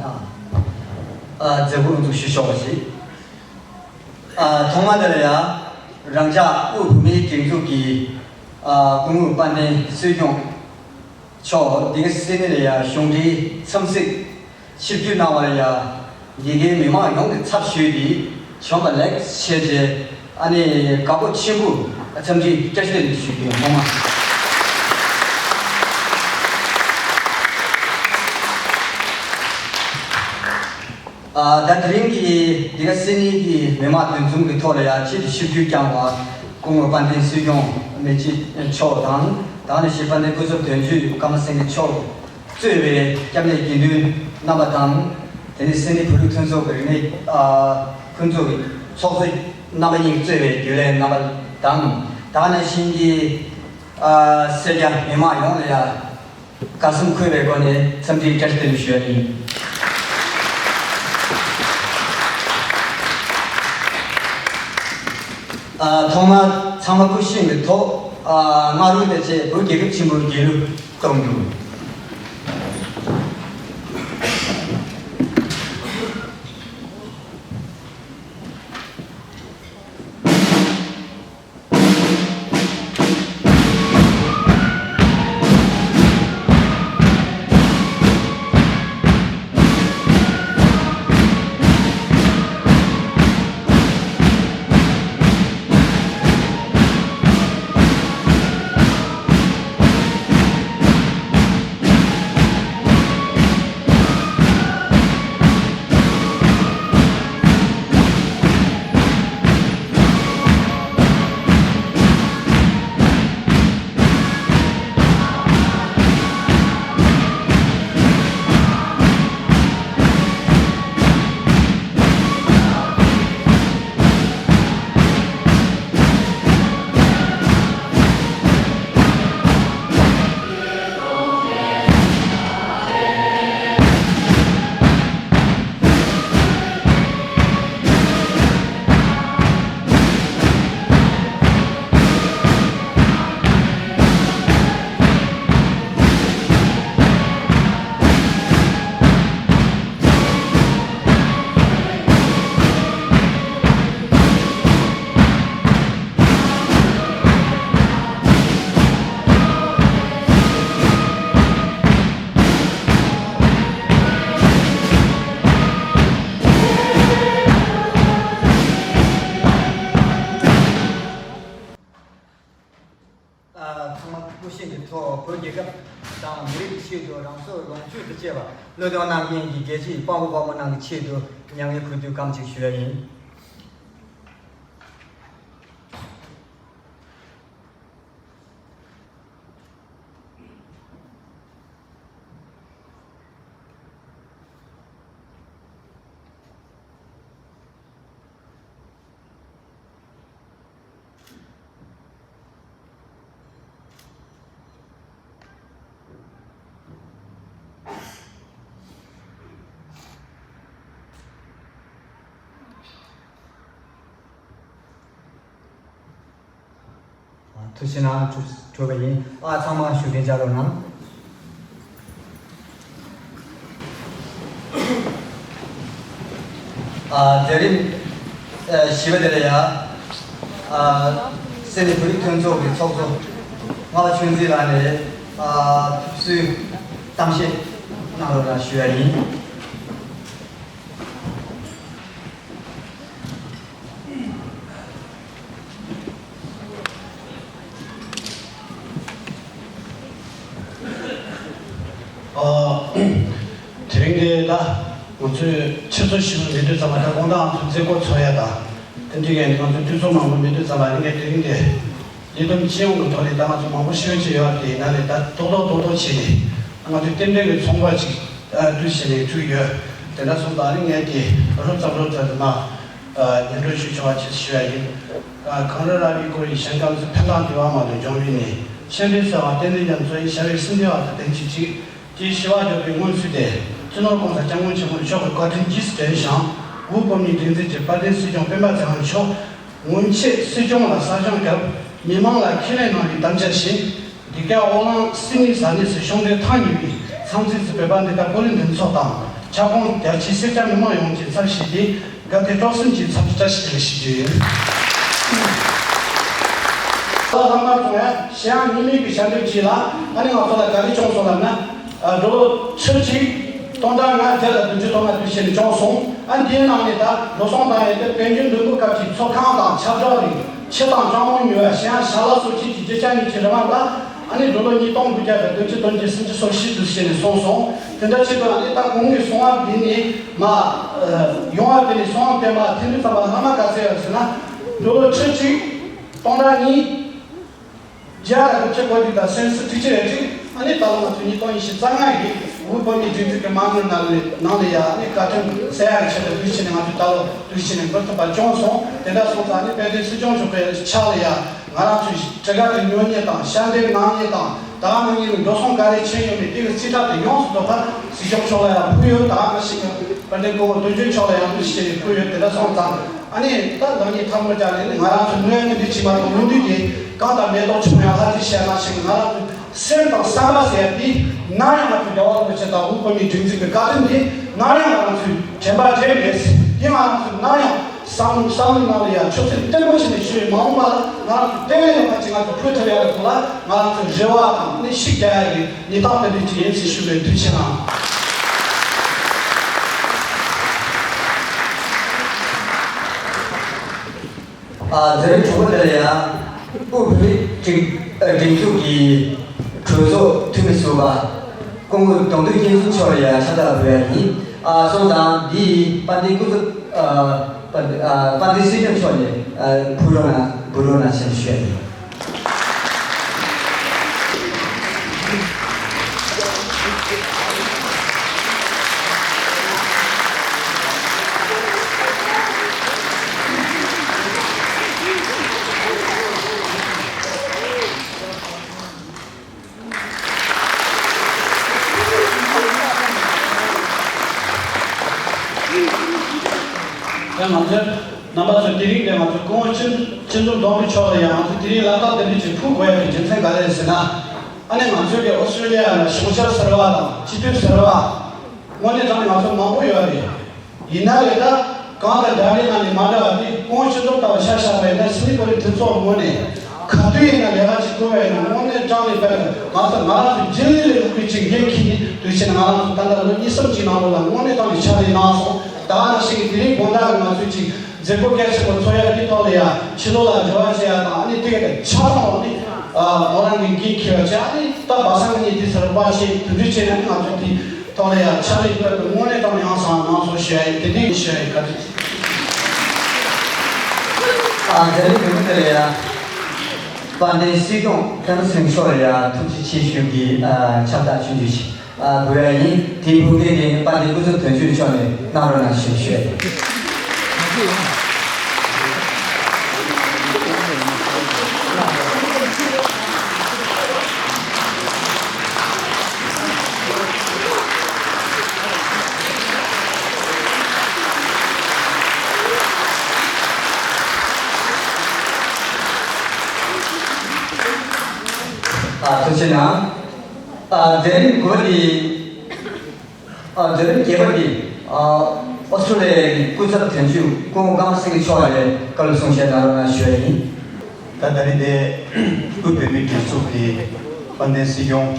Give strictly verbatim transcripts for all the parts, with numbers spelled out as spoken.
ཨ། མཛད་སྒོ་དབུ་འཛུགས་ཞུ་ཆོག་པ་ཞིག་ཨ། ཐོག་མ་དེ་ལ་ཡང་རང་ཅག་དབུས་བོད་མིའི་སྒྲིག་འཛུགས་ཀྱི་ཨ། སྐུ་ངོ་དཔལ་ལྡན་སྲིད་སྐྱོང་མཆོག་འདི་ག་སིད་ནི་ལ་ཡང་གཞུང་འབྲེལ་འཚམས་གཟིགས་ཆིབས་བསྒྱུར་གནང་བ་ལ་ཡང་འདི་གའི་མི་མང་ཡོངས་ཀྱི་ཚབ་ཞུས་ཏེ་བྱོན་པ་ལེགས་བྱས་རྗེས། ཨ་ནི་དགའ་སྤོབས་ཆེན་པོས་འཚམས་འདྲི་བཀྲ་ཤིས་བདེ་ལེགས་ཞུ་རྒྱུ་ཡིན། ཐོག་མ། ཨ། ད་དེ་རིང་གི་འདི་ག་སིད་ནི་གི་མི་མང་འདུ་འཛོམས་ཀྱི་ཐོག་ལ་ཡང་ཆེད་དུ་ཆིབས་བསྒྱུར་བསྐྱངས་པ་སྐུ་ངོ་དཔལ་ལྡན་སྲིད་སྐྱོང་མི་རྗེ་མཆོག་དང་། ད་ག་ནང་བཞིན་དཔལ་ལྡན་སྐུ་ཚབ་དོན་གཅོད་ཀརྨ་སེང་གེ་མཆོག་གཙོས་པའི་སྐྱབས་གནས་དགེ་འདུན་རྣམ་པ་དང་། དེ་ནས་སིད་ནི་བོད་རིགས་མཐུན་ཚོགས་ཀྱི་རིག་གནས་ཨ། ཕུན་ཚོགས་ཀྱི་ཚོགས་གཙོ་རྣམ་པ་གཉིས་ཀྱིས་གཙོས་པའི་རྒྱུན་ལས་རྣམ་པ་དང་། ད་ག་ནང་བཞིན་གྱི་ཨ། སེར་སྐྱ་མི་མང་ཡོངས་ལ་ཡང་དགའ་བསུ་འཁོལ་བའི་སྒོ་ནས་འཚམས་འདྲིའི་བཀྲ་ཤིས་བདེ་ལེགས་ཞུ་ཡ་ཡིན། ཨ། ཐོག་མར་ཚང་མ་སྐུ་བཞེངས་ཀྱི་ཐོག་ཨ། སྔ་རོལ་དུ་བཅས་བོད་རྒྱལ་ཁབ་ཆེན་པོའི་རྒྱལ་གླུ་གཏོང་རྒྱུ། ཨ། ཚང་མ་སྐུ་བཞེངས་ཀྱི་ཐོག་བོད་རྒྱལ་ཁབ་དང་མི་རིགས་ཀྱི་ཆེད་དུ་རང་སྲོག་ལོངས་སྤྱོད་དུ་བཅས་པ་བློས་གཏོང་གནང་མཁན་གྱི་རྒྱལ་གཅེས་དཔའ་བོ་དཔའ་མོ་རྣམས་ཀྱི་ཆེད་དུ་མྱ་ངན་གུས་འདུད་སྐར་མ་གཅིག་ཞུ་ཡ་ཡིན། ཐུགས་རྗེ་གནང་། གྲུབ་པ་ཡིན། ཨ། ཚང་མ་བཞུགས་གདན་འཇགས་རོགས་གནང་། ཨ། མཛད་རིམ་ཨ། བཞི་པ་དེ་ལ་ཡང་ཨ། སེ་ནི་བོད་རིགས་མཐུན་ཚོགས་ཀྱི་ཚོགས་གཙོ་ལྔ་པ་ཆོས་འཛིན་ལགས་ནས་ཨ། ཕེབས་བསུའི་གཏམ་བཤད་གནང་རོགས་གནང་ཞུ་ཡ་ཡིན། ཨ། དེ་རིང་འདི་ད་ང་ཚོས་ཆུ་ཚོད་བཞི་པ་མེད་དུས་ཙམ་པ་ད་དགོང་དག་ང་ཚོ་མཛད་སྒོ་ཚོགས་ཡ་ད་དེ་འདྲའི་ངས་ང་ཚོ་དུས་ཚོད་མང་པོ་མེད་དུས་ཙམ་པ་ངས་དེ་རིང་འདི་ཡི་དམ་སྤྱི་ཡོངས་ཀྱི་ཐོག་ནས་ད་ང་ཚོ་མང་པོ་ཤོད་ཀྱི་ཡོད་རེད། དེ་ཡིན་ན་ནས་ད་རྡོག་རྡོག་རྡོག་རྡོག་བྱས་ནས་ང་ཚོའི་རྟེན་འབྲེལ་གྱི་ཚོང་པ་ཅིག་ཨ། བསྡུ་བྱས་ནས་བཙུགས་ཡོད། དེ་འདྲ་སོང་ཙང་ནི་ངས་དེ་རོབ་ཙམ་རོབ་ཙམ་དུ་མ་ཨ། སྙན་སྒྲོན་ཞུ་ཆོག་པ་ཅིག་ཞུ་ཡ་ཡིན། ཨ། གངས་རི་ར་བས་བསྐོར་བའི་ཞིང་ཁམས་སུ། ཕན་དང་བདེ་བ་མ་ལུས་འབྱུང་བའི་གནས། ཤིང་འབྲས་སོགས་ཀྱང་རྟེན་འབྲེལ་རྣམས་འཚོ་ཡི། བྱ་བའི་སེམས་ལྡན་བ་དང་ལྡན་གྱུར་ཅིག་ཅེས་ཞི་བ་འཇོག་པའི་སྔོན་ཚུལ་ཏེ། སྤྱི་ནོར་༸གོང་ས་༸སྐྱབས་མགོན་ཆེན་པོ་མཆོག་གི་བཀའ་དྲིན་རྗེས་སུ་དྲན་ཞིང་། དབུས་བོད་མིའི་སྒྲིག་འཛུགས་ཀྱི་དཔལ་ལྡན་སྲིད་སྐྱོང་སྤེན་པ་ཚེ་རིང་མཆོག་སྔོན་ཆད་སྲིད་སྐྱོང་ལ་གསར་སྐྱོང་བརྒྱབ། མི་མང་ལ་ཁས་ལེན་གནང་བའི་དམ་བཅའ་བཞིན། འདི་ག་ཨོ་གླིང་སིད་ནི་ས་གནས་སུ་གཞུང་འབྲེལ་ཐེངས་གཉིས་པའི་འཚམས་གཟིགས་སུ་བོད་པ་འདི་ག་བོད་རིགས་མཐུན་ཚོགས་དང་ ཁྱབ་ཁོངས་རྒྱ་ཆེའི་སེར་སྐྱ་མི་མང་ཡོངས་ཀྱི་ཚབ་ཞུས་ཏེ། དགའ་དད་སྤྲོ་གསུམ་གྱི་ཚབ་ཏུ་བཀྲ་ཤིས་བདེ་ལེགས་ཞུ་རྒྱུ་ཡིན། ད་ལྷག་པར་དུ་ཡང་གཞན་ཡང་སྙིང་མེད་ཀྱི་ཞབས་འདེགས་ཅིག་ལ། ཨ་ནི་ང་ཚོ་ལ་ག་རེ་བྱུང་སོང་ལབ་ན། ཨ། འགྲོ་ལོ་ཁྲི་གཅིག་སྟོང་ཕྲག་ལྔ་བརྒྱ་དང་བདུན་ཅུ་དོན་ལྔ་དུས་ཆེན་བྱུང་སོང་། ཨ། འདིའི་ནང་ནས་ད་འགྲོ་སོང་བཏང་ཡས་དེ་དཔལ་འབྱོར་འདུ་འགོད་སྐབས་ཀྱི་ཚོགས་ཁང་དང་ཆབ་བྲག་རིགས། ཆུ་དང་གྲང་མོ་ཉོ་བ། གཞན་ཡང་ཞལ་ལག་སོགས་ཆེད་ཀྱི་སྐྱེད་ཆ་ཉོ་ཆེད་རིན་མ་ལ། ཨ་ནི་འགྲོ་ལོ་ཉིས་སྟོང་དགུ་བརྒྱ་དང་བདུན་ཅུ་དོན་གཅིག་སུམ་ཅུ་སོ་བཞི་དུས་ཆེན་ནས་སོང་སོང་། དེ་འདྲ་ཆེད་དུ་ཨ་ནི་ད་གོང་གི་གསུང་བ་འདི་ནས་མ། ཨ། ཡོང་བ་དེ་ནས་གསུང་བ་དེ་མ་ཐེངས་འདི་ཙམ་པ་ལྷག་མ་ག་ཚོད་ཡོད་ཟེར་ན། འགྲོ་ལོ་ཁྲི་གཅིག་སྟོང་ཕྲག་གཉིས་བརྒྱ་དང་དགུ་བཅུ་གོ་གཅིག་དང་སུམ་ཅུ་དྲུག་ཅུ་རེ་གཅིག་ཨ་ནི་ད་ལོ་ང་ཚོ་ཉིས་སྟོང་ཉི་ཤུ་རྩ་ལྔ་གི་དབུས་བོད་མིའི་སྒྲིག་འཛུགས་ཀྱི་མ་དངུལ་ནང་ནས་ནང་ལ་ཡ། ཨ་ནི་བཀའ་དྲིན་གསལ་ཡག་ཆེད་དུ་དུས་ཆེན་ནས་ང་ཚོ་ད་ལོ་དུས་ཆེན་ནས་འབུལ་ཐུབ་པ་བྱུང་སོང་། དེ་འདྲ་སོང་ཙང་ཨ་ནི་དཔལ་ལྡན་སྲིད་སྐྱོང་མཆོག་གི་ཕྱག་ལ་ཡ། ང་རང་ཚོའི་གྲི་ཁ་དེ་ཉོ་མཁན་དང་ཞལ་འདེབས་གནང་མཁན་དང་། ད་ག་ནང་བཞིན་འགྲོ་སོང་ག་རེ་ཕྱིན་ཡོད་མེད་དེ་གི་རྩིས་ཁྲ་དེ་ཡོངས་སུ་རྫོགས་པ་སྲིད་སྐྱོང་མཆོག་ལ་ཡང་ཕུལ་ཡོད། ད་ག་ནང་བཞིན་དཔལ་ལྡན་སྐུ་ངོ་དོན་གཅོད་མཆོག་ལ་ཡང་དུས་ཆེན་ནས་ཕུལ་ཡོད། དེ་འདྲ་སོང་ཙང་ཨ་ནི་ད་ལག་གཉིས་ཐལ་མོ་སྦྱར་ནས་ནི་ང་རང་ཚོ་ནུས་པ་ནུས་འདོད་ཅིག་མ་གཏོགས་མི་འདུག་སྟེ། གང་དང་མེ་ཏོག་མཆོད་ཡང་ལྷ་རྗེས་བཤད་ནང་བཞིན་ང་རང་ཚོ་སེམས་དང་བསམ་པ་ཟེར་ཡ་དེ་ནམ་ཡང་ང་ཚོ་རྒྱལ་བ་རིན་པོ་ཆེ་དང་དབུས་བོད་མིའི་སྒྲིག་འཛུགས་ཀྱི་བཀའ་དྲིན་དེ་ནམ་ཡང་ང་རང་ཚོས་དྲན་པ་བརྗེད་མེད། དེ་ང་རང་ཚོ་ནམ་ཡང་བསམ་བློ་བསམ་བློའི་ནང་ལ་ཡང་ཆུ་ཚད་བརྟན་པོ་བྱས་ནས་བཞུགས། མ་འོངས་པ་ལ་ང་རང་ཚོ་ལྟེ་བའི་ལས་ཀ་ཅིག་ང་ཚོ་ཕུལ་ཐུབ་ཡ་གི་ཐོག་ལ་ང་རང་ཚོ་རེ་བ་དང་ནི་ཤུགས་རྒྱག་ཡ་གི་གནས་སྟངས་དེ་འདྲ་ཅིག་ཡིན་ཟེར་ཞུ་བའི་དུས་ཆེན་ཨང་། ཨ། མཛད་རིམ་དྲུག་པ་དེ་ལ་ཡང་དབུས་བོད་མིའི་སྒྲིག་ཨ། སྒྲིག་འཛུགས་ཀྱི་གྲོས་ཚོགས་འཐུས་མི་ཟུར་པ་སྐུ་ངོ་གདོང་ཐུག་སྐྱིད་འཛོམས་མཆོག་ལ་ཡང་ཕྱག་རྟགས་འབུལ་ཡ་ཡིན། ཨ། སོང་ཙང་འདི་ཡི་དཔལ་ལྡན་སྐུ་ཚབ། ཨ། དཔལ་ཨ། དཔལ་ལྡན་སྲིད་སྐྱོང་མཆོག་ནས། ཨ། ཕུལ་རོགས་གནང་། འབུལ་རོགས་གནང་ཞེས་ཞུ་ཡ་ཡིན། ད་ང་ཚོའི་རྣམ་པ་ཚོ་དེ་རིང་དེ་ང་ཚོ་སྐུ་ངོ་སྤྱི་སྤྱི་འཛོམས་གདོང་དྲུག་མཆོག་ལ་ཡང་ང་ཚོ་དེ་རིང་ལ་དྭགས་དེ་འདྲ་ཅིག་ཕུལ་དགོས་ཡ་གི་རྒྱུ་མཚན་ག་རེ་རེད་ཟེར་ན། ཨ་ནི་ང་ཚོའི་གི་ཨོ་སི་ཀྲི་ལི་ཡ་ལ་བྱང་ཤར་ཟེར་བ་དང་སྤྱི་འཐུས་ཟེར་བ། དངོས་གནས་དྲང་གནས་ང་ཚོ་མང་པོ་ཡོད་རེད། ཡིན་ན་ལས་ད་གང་ལྟར་འདྲ་མིན་ནང་ནས་མ་འདྲ་བ་དེ་སྐུ་ངོ་སྤྱི་འཛོམས་ལྟ་བུ་ཆ་བཞག་པ་ཡིན་ན་སི་ནི་པོ་ལི་མཐུན་ཚོགས་ངོས་ནས་ག་དུས་ཡིན་ན་ལས་ཀ་ཅིག་བསྐུལ་བ་ཡིན་ན་དངོས་གནས་དྲང་གནས་དཔེར་ན་ང་ཚོ་ང་རང་ཚོ་རྒྱུན་ལས་ལས་ཁུངས་ཀྱི་ཅིག་འགན་འཁྱེར་ནས་དུས་ཆེན་ང་རང་ཚོ་ད་ལྟ་ལོ་གཉིས་གསུམ་གྱི་ནང་ལོགས་ལ་དངོས་གནས་དྲང་གནས་ཕྱག་ལས་གནང་སོང་། ད་ག་ནང་བཞིན་གྱི་དེ་རིང་དགོང་དག་གི་ང་ཚོའི་ཅིག་མཛད་སྒོ་གལ་ཆེན་པོ་ཚོགས་ཡག་གི་ཐོག་ལ་ཡང་ཕྱི་ལོགས་ལ་འབྲེལ་བ་བྱེད་ཡག་དང་ཨ་ནི་དེ་ག་ཆ་ཚང་བ་ནི་མོ་རང་གི་འགན་འཁྱེར་བ་བྱས། ཨ་ནི་ད་བ་སང་ཉིན་དེ་ཚར་བ་བྱས་དུས་དུས་བྱས་ན་ནི་ང་ཚོ་དེ་ཐོག་ལ་ཡང་ཕྱག་ལས་དཔེ་དངོས་གནས་དྲང་གནས་ཡང་སང་གནང་སོང་ཞུ་ཡ་ཡིན། དེ་འདྲ་ཡིན་ཞུ་ཡ་ཡིན། བཀའ་དྲིན་ཆེ། ཨ། མཛད་རིམ་མཇུག་མ་དེ་ལ་ཡང་དཔལ་ལྡན་སྲིད་སྐྱོང་བསྟན་འཛིན་མཆོག་ལ་ཡང་ཐུགས་རྗེ་ཆེ་ཞུ་གི། ཨ། ཕྱག་རྟགས་ཆུང་ཆུང་ཞིག་ཨ། འབུལ་ཡ་ཡིན། དེའི་འབུལ་མཁན་དེ་ནི་དཔལ་ལྡན་སྐུ་ཚབ་དོན་གཅོད་མཆོག་ནས་གནང་རོགས་གནང་ཞེས་ཞུ་ཡ་ཡིན། ཨ། ཐུགས་རྗེ་གནང་། ཨ། མཛད་རིམ་དགུ་པ་དེ། ཨ། མཛད་རིམ་བརྒྱད་པ་དེ། ཨ། ཨོ་སི་ཀྲོ་ལི་ཡ་གི་སྐུ་ཚབ་དོན་གཅོད་སྐུ་ངོ་ཀརྨ་སེང་གེ་མཆོག་ལ་བཀའ་སློབ་གསུང་བཤད་གནང་རོགས་གནང་ཞུ་ཡ་ཡིན། ད་ད་རེས་དེ་དབུས་བོད་མིའི་སྒྲིག་འཛུགས་ཀྱི་དཔལ་ལྡན་སྲིད་སྐྱོང་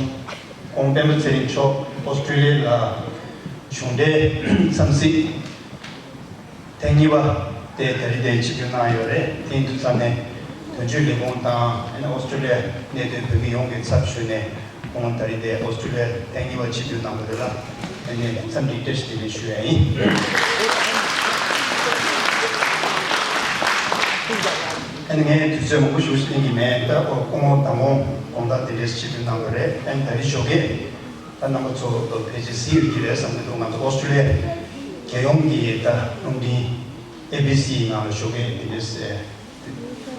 སྐུ་ངོ་སྤེན་པ་ཚེ་རིང་མཆོག་ཨོ་སི་ཀྲོ་ལི་ཡ་ལ་གཞུང་འབྲེལ་འཚམས་གཟིགས་ཐེངས་གཉིས་པ་དེ་ད་རེས་དེ་ཆིབས་བསྒྱུར་གནང་ཡོད་རེད། དེ་ཡིན་དུས་ཙམ་ནས་དོན་གཅོད་ལས་ཁུངས་དང་ཨ་ནི་ཨོ་སི་ཀྲོ་ལི་ཡ་གནད་དོན་བོད་མི་ཡོངས་ཀྱི་ཚབ་ཞུས་ནས་ཁོང་ད་རེས་དེ་ཨོ་སི་ཀྲོ་ལི་ཡ་ཐེངས་གཉིས་པ་ཆིབས་བསྒྱུར་གནང་བ་རེད་ལ། ཨ་ནི་འཚམས་འདྲི་བཀྲ་ཤིས་བདེ་ལེགས་ཞུ་ཡ་ཡིན། ཨ་ནི་ངས་དུས་ཚོད་མང་པོ་ཞུ་གཏན་གྱི་མེད། ད་ཁོང་དང་པོ་དགོང་དག་དེ་འདྲས་ཆིབས་བསྒྱུར་གནང་བ་རེད། ཨ་ནི་ད་རེས་ཞོགས་ཀས། ད་རྣམ་པ་ཚོ་ཕལ་ཆེར་གཟིགས་ཡོད་ཀྱི་རེད་བསམ་གྱི་འདུག་ང་ཚོ་ཨོ་སི་ཀྲོ་ལི་ཡ་རྒྱལ་ཡོངས་ཀྱི་ད་རླུང་འཕྲིན་ཨེ་བི་སི་ནང་ལ་ཞོགས་ཀས་དེ་འདྲས་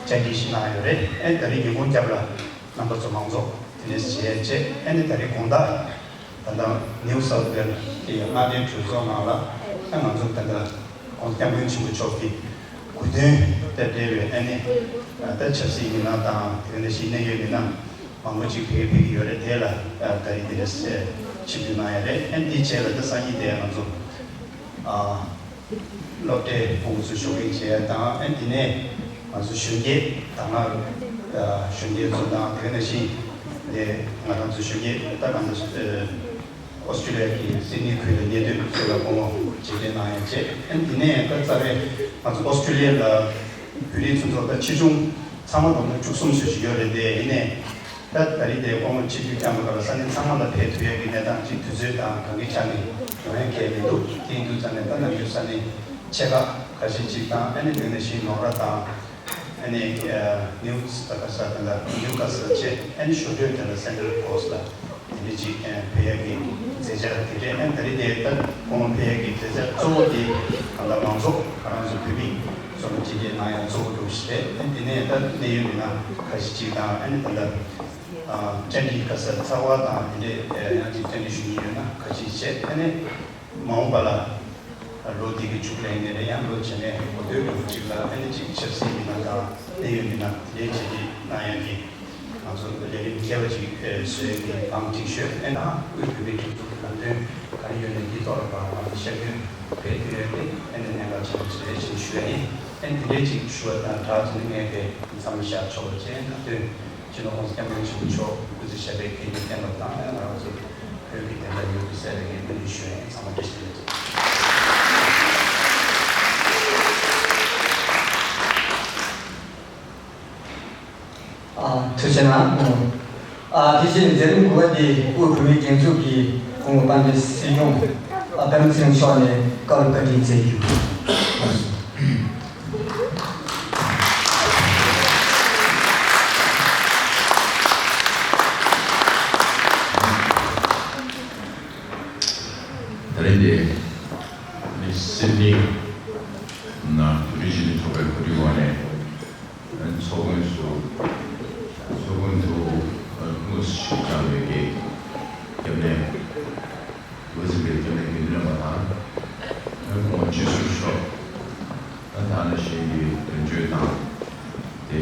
བཅར་འདྲི་ཞིག་གནང་ཡོད་རེད། ཨེ་ད་རེས་ཉིན་གུང་རྒྱབ་ལ་རྣམ་པ་ཚོ་མང་ཚོགས་དེ་འདྲས་བྱས་རྗེས། ཨེ་ནི་ད་རེས་དགོང་དག་ད་ལྟ་ནིའུ་སའུཐ་ཝེལ་གྱི་མངའ་སྡེའི་གྲོས་ཚོགས་ནང་ལ་ཨེ་ང་ཚོ་ད་ལྟ་༸གོང་ས་༸སྐྱབས་མགོན་ཆེན་པོ་མཆོག་གི་གོ་སྟོན་དང་འབྲེལ་བའི་ཨེ་ནི་ད་ཆབ་སྲིད་ཡིན་ན་དང་དེ་འདྲ་ཞིག་གནད་ཡོད་མི་སྣ་མང་པོ་ཅིག་ཕེབས་ཕེབས་ཀྱི་ཡོད་རེད། དེ་ལ་ད་རེས་དེ་འདྲ་ཆིབས་བསྒྱུར་གནང་ཡ་རེད། ཨ་ནི་དེའི་རྗེས་ལ་ད་སང་ཉིན་དེ་ང་ཚོ་ ཨ། སློབ་གྲྭའི་ཕྲུ་གུ་ཚོ་ཞོགས་ཀྱི་མཇལ་དང་། ཨ་ནི་དེ་ནས་ང་ཚོ་གཞོན་སྐྱེས་དང་། ཨ། གཞོན་སྐྱེས་ཚོ་དང་། དེ་ནང་བཞིན་དེ་ང་རང་ཚོ་གཞོན་སྐྱེས་ད་གང་འདྲ། ཨོ་སི་ཀྲི་ལི་ཡ་གི་སིད་ནི་ཁུལ་ལ་གནས་སྡོད་ཚོ་ལ་སྐུ་ངོ་མཇལ་འཕྲད་གནང་ཡ་བྱས། ཨ་ནི་དེ་ནས་ད་རྩ་བའི་ང་ཚོ་ཨོ་སི་ཀྲི་ལི་ཡ་ལ་བོད་རིགས་ཚོ་ཚོ་ད་ཆེ་ཆུང་ཚང་མ་བསྡོམས་ན་བཅུ་གསུམ་ཙམ་ཞིག་ཡོད་རེད། དེ་ཡིན་ནའི། ད་ད་རེས་དེ་སྐུ་ངོ་ཆིབས་བསྒྱུར་བསྐྱངས་པ་སྐབས་ལ་ས་གནས་ཚང་མ་ལ་ཕེབས་ཐུབ་ཡག་གི་གནས་སྟངས་ཅིག་དུས་ཚོད་དང་གང་གི་ཆ་ནས་ཡོང་ཡག་གང་མི་འདུག་དེ་ཡིན་དུས་ཙང་ནས་ད་ནམ་རྒྱུན་ས་གནས་ཆེ་ཁག་ཁ་ཤས་ཅིག་དང་། ཨ་ནི་དེ་ནང་བཞིན་ནོག་ར་དང་། ཨ་ནི་ནིའུ་ཀ་སལ་དང་། ནིའུ་ཀ་སལ་བྱས། ཨ་ནི་ཞོར་འཕྲོས་དེ་ལ་སེན་ཊར་ཀོ་སི་ལ་དེ་འདྲ་ཅིག་ཕེབས་ཡག་གི་མཛད་འཆར་དེ་རེད། ཨ་ནི་ད་རེས་དེ་ད་སྐུ་ངོ་ཕེབས་ཡག་གི་མཛད་འཆར་གཙོ་བོ་དེ་ད་ལྟ་མང་ཚོགས་ང་རང་ཚོ་བོད་མི་ཚོ་ལ་མཇལ་འཕྲད་གནང་ཡག་གཙོ་བོ་འདྲ་བོ་ཞིག་རེད། ཨ་ནི་དེ་ནས་ད་གནད་ཡོད་མི་སྣ་ཁ་ཤས་ཅིག་དང་། ཨ་ནི་ད་ལྟ་ཨ། བཅར་འདྲི་ག་ས་ཚགས་པར་དང་དེ་འདྲས་ཡང་ཅིག་བཅར་འདྲི་ཞུ་མཁན་ཡོད་ན་ཁ་ཤས་བྱས། ཨ་ནི་མ་འོངས་པ་ལ་ལོ་འདི་གི་མཇུག་ལ་ཡིན་ནའི་རེད། ཡང་ལོ་རྗེས་མའི་འགོ་སྟོད་ལོ་གཅིག་ལ་ཨ་ནི་ཅིག་ཆབ་སྲིད་མི་སྣ་དང་གནད་ཡོད་མི་སྣ་དེ་འདྲས་བཅར་འདྲི་གནང་ཡག་གི་ང་ཚོ་ལས་རིམ་རྒྱས་པ་ཅིག་བཟོ་ཡག་གི་བང་སྒྲིག་ཞུས། ཨ་ནི་དབུས་བོད་མིའི་སྒྲིག་འཛུགས་ཀྱི་ལམ་སྟོན་ག་རེ་ཡོད་ནའི་དེའི་ཐོག་ལ་ཕར་ང་ཚོ་ཤར་བསྐྱོད་ཕེབས་ཐུབ་ཡག་དེ་ཨ་ནི་གནད་འགག་ཆེན་པོ་ཞིག་རེད་ཅེས་ཞུ་ཡག་ཡིན། ཨ་ནི་དེ་འདྲས་ཅིག་ཞུ་བ་དང་སྦྲགས་བྱས་ནས་ངས་དེ་མཚམས་ལ་བཞག་ཆོག་པ་བྱས། ད་དུས་སྤྱི་ནོར་༸གོང་ས་༸སྐྱབས་མགོན་ཆེན་པོ་མཆོག་སྐུ་ཚེ་ཞབས་པད་བསྐལ་བརྒྱར་བརྟན་པ་དང་། ང་རང་ཚོ་བོད་ཀྱི་བདེན་མཐའ་མྱུར་དུ་གསལ་བའི་སྨོན་འདུན་ཞུ་ཡག་ཡིན། ཚང་མ་བཀྲ་ཤིས་བདེ་ལེགས། ཨ། ཐུགས་རྗེ་གནང་། ཨ། དེ་བཞིན་མཛད་རིམ་དགུ་པ་དེ་དབུས་བོད་མིའི་སྒྲིག་འཛུགས་ཀྱི་སྐུ་ངོ་དཔལ་ལྡན་སྲིད་སྐྱོང་པདྨ་ཚེ་རིང་མཆོག་ནས་བཀའ་སློབ་བཀའ་དྲིན་སྩལ་རྒྱུ། ད་རེས་འདི་ནི་སིད་ནི་ནང་བོད་རིགས་སྤྱི་མཐུན་ཚོགས་པའི་གོ་སྒྲིག་འོག་ནས་ཚོགས་མགོན་ཚོ་ཚོགས་མགོན་དུ་དངོས་སུ་ཞུགས་གནང་བའི་གི་སྐྱབས་གནས། འོད་ཟེར་བའི་སྐྱབས་གནས་དགེ་འདུན་རྣམ་པ་དང་། སྐུ་ངོ་སྤྱི་ཟུར་མཆོག་ད་ནང་བཞིན་གྱི་དོན་གཅོད་དང་། དེ་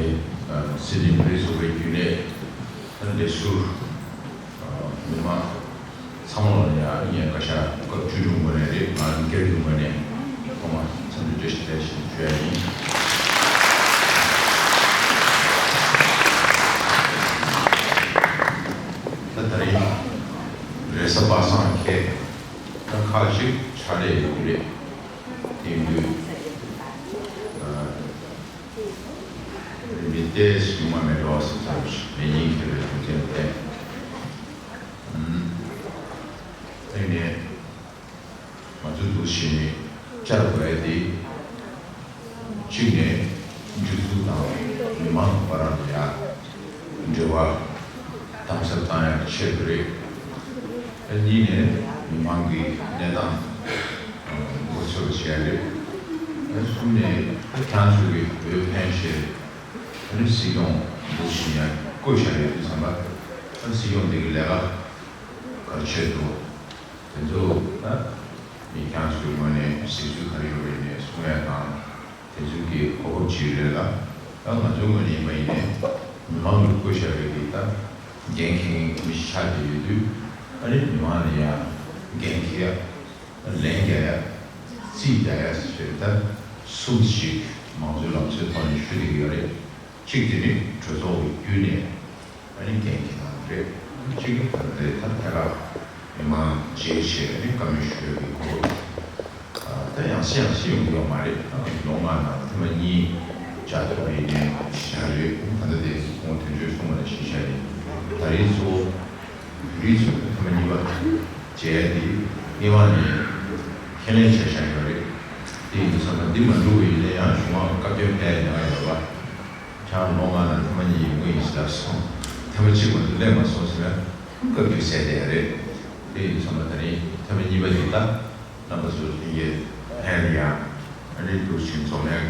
སིད་ནི་བོད་རིགས་ཚོགས་པའི་རྒྱུན་ལས་ལས་ཟུར། མི་མང་ཚང་མ་ལ་ཡང་ངས་བཀའ་ཤག་སྐབས་བཅུ་དྲུག་ངོས་ནས་རེད། ང་རང་སྒེར་གྱི་ངོས་ནས་ཐོག་མར་འཚམས་འདྲི་བཀྲ་ཤིས་བདེ་ལེགས་ཞུ་ཡག་ཡིན། ད་ད་རིང་རེས་གཟའ་པ་སངས་ཁེལ། ད་ཁག་ཅིག་ཕྱག་ལས་ཡོད་ཀྱི་རེད། དེ་ཡིན་དུས་མི་ཏོག་ཙམ་ཉུང་བ་མེད་འགྲོ་ཟེར་ཙམ་ཞིག་མེད་ཉེན་ཁེལ་བའི་རྒྱུ་མཚན་ལས། ཨུམ། དེ་ནས་ང་ཚོ་འདུག་སེ་བྱས་ནས་བཅར་དགོས་ཡ་དེ། གཅིག་ནས་སྒྲིག་འཛུགས་དང་མི་མང་བར་ལ་ཡ་འབྲེལ་བ་དམ་ཟབ་བཏང་ཡ་ཆེད་དུ་རེད། གཉིས་ནས་མི་མང་གི་གནས་སྟངས་མགོ་ཚོད་པ་བྱས་རེད། གསུམ་ནས་ཁྱེད་ཚོ་གི་འོས་འཕེན་བྱས། ཨ་ནི་སྲིད་སྐྱོང་འདུག་བཞིན་ཡང་བསྐོས་བཞག་ཡོད་དུས་ཙམ་པ། ཨ། སྲིད་སྐྱོང་འདི་གི་ལས་ཀ་ག་རེ་བྱེད་འདུག་དེ་ཚོ་ད་མི་ཁྱེད་ཚོའི་ངོས་ནས་གཟིགས་ཚུལ་ག་རེ་ཡོད་རེད་ནས་གསུང་ཡ་དང་། དེ་ཚོ་གི་གོ་སྐབས་ཅིག་རེད་ལ། ད་ང་ཚོའི་ངོས་ནས་ཡིན་པ་ཡིན་ནའི་མི་མང་གིས་བསྐོས་བཞག་པའི་གི་ད་འགན་འཁྱེར་མཁན་མི་ཞིག་ཆགས་བསྡད་ཡོད་དུས། ཨ་ནི་མི་མང་ལ་ཡང་འགན་འཁྱེར་ཡ། ལན་རྒྱག་ཡ། རྩིས་རྒྱག་ཡ་ཟེར་ད་གསུམ་ཞིག་མང་གཙོའི་ལམ་སྲོལ་ཐོག་ནས་ཞུ་བསྡད་ཀྱི་ཡོད་རེད། གཅིག་དེ་ནི་གྲོས་ཚོགས་ཀྱི་བརྒྱུད་ནས་ཨ་ནི་འགན་འཁྱེར་གནང་གི་རེད། གཅིག་ནི་ད་ལྟའི་ད་ཐད་ཀར་མི་མང་མཇལ་བྱས་ཨ་ནི་བཀའ་མོལ་ཞུ་ཡ་གི་གོ་སྐབས་ད་ཡང་སེ་ཡང་སེ་ཡོང་གི་ཡོད་མ་རེད། ལོ་ལྔ་ནང་ཐེངས་མ་གཉིས་བཅར་ཐུབ་པ་ཡིན་ནའི་ཞེ་དྲག་རེད། ད་ལྟ་དེ་ཁོང་དོན་གཅོད་གསུངས་པ་ནང་བཞིན་བྱས་ནས་ད་རེས་གཙོ་བོ་བོད་རིགས་ཚོས་ཐེངས་མ་གཉིས་པ་མཇལ་ཡ་དེ་སྔོན་མ་ནས་ཁས་ལེན་བྱས་བཞག་ཡོད་རེད། དེ་ཡིན་དུས་ཙམ་པ་འདི་མ་འགྲུབ་པ་ཡིན་ན་ཡང་གཞུང་མང་བཀའ་བཀྱོན་ཕེབས་ཡ་ཉེན་ཁ་ཡོད་པ། ཁྱེད་རང་ལོ་ལྔ་ནང་ཐེངས་མ་གཉིས་ཡོང་གི་ཡིན་ཟེར་ལབ་སོང་། ཐེངས་མ་གཅིག་མ་གཏོགས་སླེབས་མ་སོང་ཟེར་ན་བཀའ་བཀྱོན་བྱས་བསྡད་ཡ་རེད། དེ་ཡིན་དུས་ཙམ་པ་ད་རིང་ཐེངས་མ་གཉིས་པ་དེ་ད་རྣམ་པ་ཚོ་ལྷན་རྒྱས་ལྷན་ལ་ཡང་ཨ་ནི་འདུག་ཕྱིན་ཚོགས་ནས་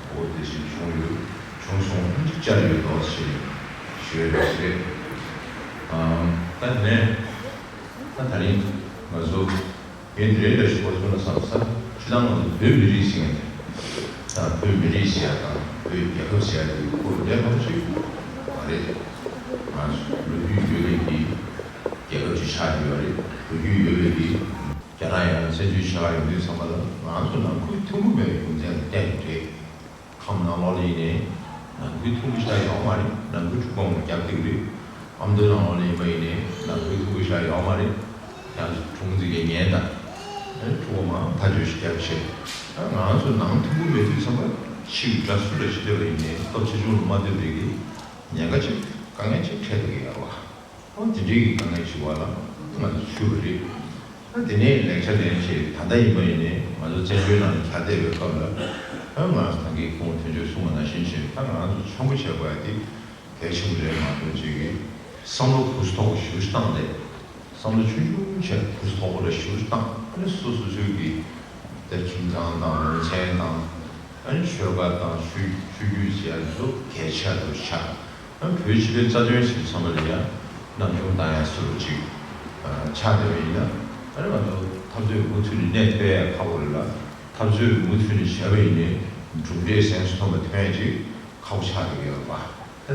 འོ་དེ་བཞིན་བྱུང་ཡོད། བྱུང་སོང་། བཅར་ཡོད་དོ་ཞེས་ཞུ་ཡ་རེད། ཨ། ད་དེ་ནས་ད་ད་རིང་ང་ཚོ་ངས་འདི་རེད་འདྲ་ཞིག་གོ་སོང་ན་བསམ་ས། སྤྱིར་བཏང་ང་ཚོ་བོད་མི་རིགས་ཟེར་མཁན་དེ། ད་བོད་མི་རིགས་ཟེར་ཡ་དང་བོད་རྒྱལ་ཁབ་ཟེར་ཡ་དེ་ཁོ་འདྲ་མང་པོ་ཞིག་མ་རེད། ང་ཚོ་ལོ་རྒྱུས་ཡོད་པའི་གི་རྒྱལ་ཁབ་ཅིག་ཆགས་ཡོད་རེད། ལོ་རྒྱུས་ཡོད་པའི་གི་ རྒྱ་ནག་ཡང་བཙན་འཛུལ་བྱེད་ཀྱི་ཡོད་དུས་ཙམ་པ་ལ་ང་ཚོ་ནང་ཁུལ་མཐུན་པོ་མེད་པའི་རྒྱུ་མཚན་ལ་བརྟེན་ནས་རེད། ཁམས་ནང་ལོགས་ལ་ཡིན་ནའི་ནང་ཁུལ་མཐུན་པོ་ཞེ་དྲག་ཡོད་མ་རེད། ནང་ཁུལ་འཁྲུག་པ་མང་པོ་རྒྱག་བསྡད་ཀྱི་རེད། ཨ་མདོ་ནང་ལོགས་ལ་ཡིན་པ་ཡིན་ནའི་ནང་ཁུལ་མཐུན་པོ་ཞེ་དྲག་ཡོད་མ་རེད། ཡང་དྲུང་འཛིན་གྱི་ཉེན་དང་། ཨ་ནི་འཁྲུག་པ་མང་ཐག་ཆོད་ཞིག་རྒྱབ་བྱས། ཨ་ང་ཚོ་ནང་མཐུན་པོ་མེད་དུས་ཙམ་པ་ཕྱིའི་དགྲ་སུ་ལ་ཞིག་སླེབས་པ་ཡིན་ནའི་སྟོབས་ཆེ་ཆུང་ལ་མ་ལྟོས་པའི་གི་ཉེན་ཁ་ཅིག་དཀའ་ངལ་ཅིག་འཕྲད་བསྡད་ཀྱི་ཡོད་རེད་བ། ཨོ་དེ་འདྲའི་གི་དཀའ་ངལ་ཞིག་བར་ལ་ང་ཚོ་ཚུད་པ་རེད། ཨ་དེ་ནས་ལེགས་ཆ་ལེན་བྱས། ད་ལྟ་ཡིན་པ་ཡིན་ནའི་ང་ཚོ་བཙན་བྱོལ་ནང་ལ་གྱར་བསྡད་པའི་སྐབས་ལ། ཨ་ང་ཚོ་ད་གིན་ཁོང་དོན་གཅོད་གསུངས་པ་ནང་བཞིན་བྱས། ད་ང་ཚོ་མཆན་བུ་བྱས་དགོས་ཡ་དེ་གལ་ཆེན་པོ་རེད་མ་གཏོགས། ཅིག་གིས་བསམ་བློ་གུ་སུ་དོག་པོ་ཞེ་པོ་ཞིག་བཏང་སྟེ། བསམ་བློ་ཆུང་ཆུང་བྱས་གུ་སུ་དོག་པོ་ར་ཞེ་པོ་ཞིག་བཏང་། ཨ་ནི་སོ་སོ་སོའི་གི་དེ་ཁྱིམ་ཚང་དང་ལུང་ཚན་དང་། ཨ་ནི་ཆོལ་ཁ་དང་ཆོས་ཆོས་བརྒྱུད་བྱས་ཚོ་གལ་ཆེ་རུ་ཆགས། ཨ་ནི་བོད་སྤྱི་པའི་རྩ་དོན་ཞིག་ཚང་མ་ལ་ཡང་སྣང་ཆུང་བཏང་ཡ་སུ་རུ་ཅིག་ཆགས་བསྡད་པ་ཡིན་ན། ཨ་ནི་ང་ཚོ་འཐབ་རྩོད་མུ་མཐུད་ནས་གནས་ཐུབ་ཡ་ཁག་པོ་རེད་ལ། འཐབ་རྩོད་མུ་མཐུད་ནས་བྱས་པ་ཡིན་ནའི་གྲུབ་འབྲས་གཟེངས་སུ་ཐོན་པ་ཐོན་ཡ་ཅིག་ཁག་པོ་ཆགས་བསྡད་ཀྱི་ཡོད་རེད་པ།